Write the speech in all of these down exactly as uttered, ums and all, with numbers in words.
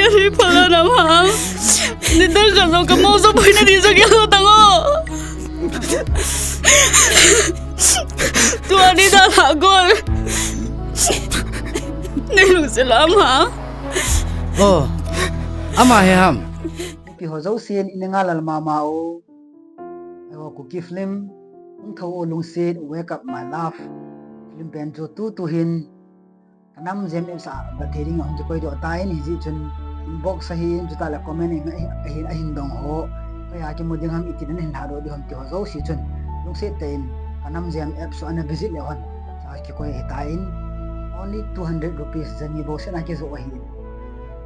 Ri phala na ma. Ni dan ka zo ka mo zo pai na di zo ke lo ta ngo. Tua ni da la gol. Nei lungset la ma. Oh, ama hi ham. Pi ho zo sin in nga lal ma ma o. Ayo Kuki film. Ung tho o lungset, Wake Up My Love. Film pen chu tu tu hin. Ka nam jem apps a, ba thei ding a hung kikoi doh tan, hijeh chun inbox a hin, chutah le comment in, a hin, a hin dong ho. Koi a kimu ding ham, iti na hin lhadoh ding ham ti ho jouse chun. Lungset tah in, ka nam jem apps a ana visit le hon. Sa kikoi ahi tan. Only two hundred rupees, jani bou sena kijoh ahi.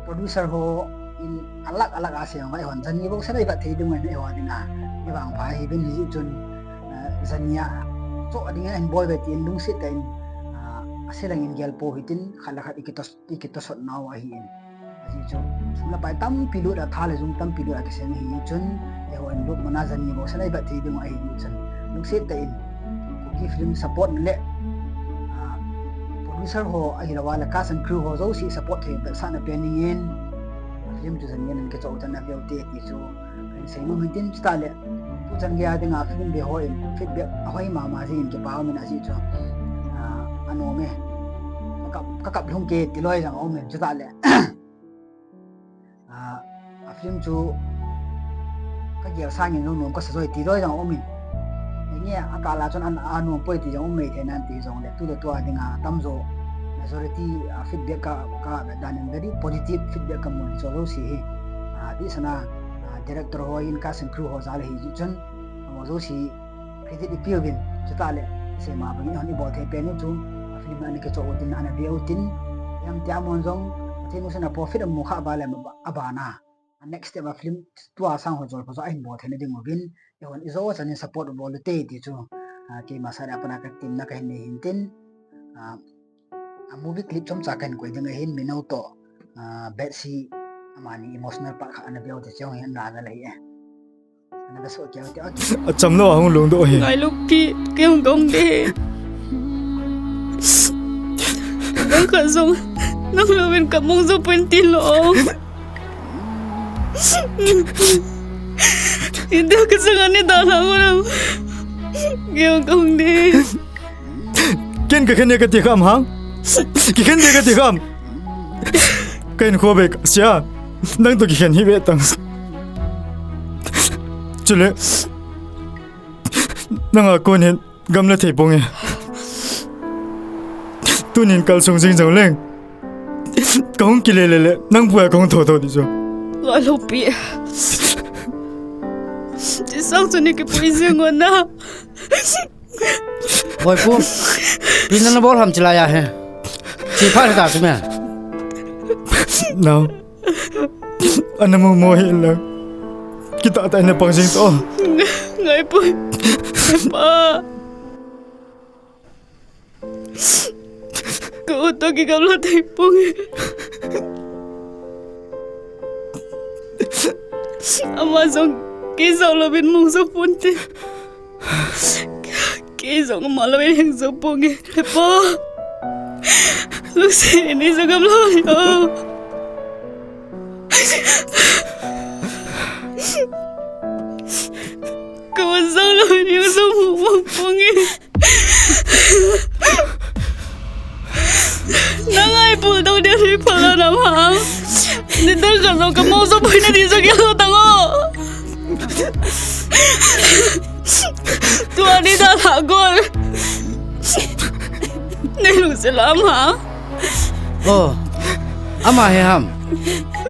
Producer ho in alak alak a se ngai hon, jani bou sena i vat thei ding ngai ho ding a. I vang pha hi ben hijeh chun. Ah, jani a, cho ding a hin bol ve tin lungset tah in, ah, ase lang in gel pou hitin, khat le khat i kitos, i kitosot nau ahi in. Ajeh chu, sum le pai tampi lut a, tha le jung tampi lut a kisem ahi chun, eiho in lut mana jani bou sena i vat thei ding ahi chun. Lungset tah in, Kuki film support na le, ah, producer ho ahilou a le cast and crew ho jouse support thei vetsahna pen in, film chu jani a nan kicho u tan a veu te ti chu. Kan sei nom hin tin chutah le. Tu chan gei a ding a film ve ho in feedback ahoi mama jeh in kipa um in ajeh chu. Ah, anom e. Ka kap, ka kap lhung ke ti loi jong um in chutah le. Ah, a film chu ka gel sang in jong nom ka sa joi ti loi jong um in. Nge a kal a chun an, anom poi ti jong um mai thei nan ti jong le. Tu le tu a ding a tamjo majority, ah, feedback ka, ka ve dan in very positive feedback ka mu in cho jouse hi. Ah, ti sana, ah, director ho in cast and crew ho jal ahi jeh chun, amaho jouse credit i pe uvin, chutah le, seima bangin hon i bol thei pen u chu, a film ana kicho u tin, ana ve u tin, jam tia mon jong, Pathen u sana profit amu kha ba le, a bana. A next step a film tua sang ho jol pha jo a hin bol thei na ding uvin, eihon i jo chan in support u bol u te ti chu, ah, keima side a pat a ka temna ka hin nei hin tin, ah, a movie clip chomcha ka hin koi ding ahin, Mino toh, ah, Betsy, amani emotional part khat ana ve u te chu hin la na le hi e. Ana ve so keu te, okay. Acham lou a hung lungdoh hi. Ngai lou pi, kei hung kong de. Nang kha jong, nang louvin ka mong jo pun ti lou. India ka jong ani da la mo na. Kei hung kong de. Ken ka khen e ka ti kham hang. Ki khen de ka ti kham. Ka in kho be ka sia. Nang to ki khen hi be tang. Chule. Nang a kon hin gam le thei pong e. Tunin kal sung jing jong leng. Ka hung kile le le. Nang bua ka hung tho tho di jo. Ngai lou pi. Ti sang chu ni kipui jing ngon na. Boipu, pi nana bol ham chilai a he. Chi pha ta chu me. Nao. Ana mo mo hi la. Kita ta na pang jing to. Ngai pui. Pa. Ka u to ki kam la thei pong e. Ama jong kei jong louvin mong jo pon te. Kei jong ama louvin heng jo pong e. He pa. Lungset ni jong kam lou yo. Ka u jong louvin heng jo pong e. Nang ai pul dong dia ri phala na ma. Ni dan ka zo ka mo zo pai na di zo kya lo ta ngo. Tua ni da la gol. Nei lungset la ma. Oh, ama hi ham.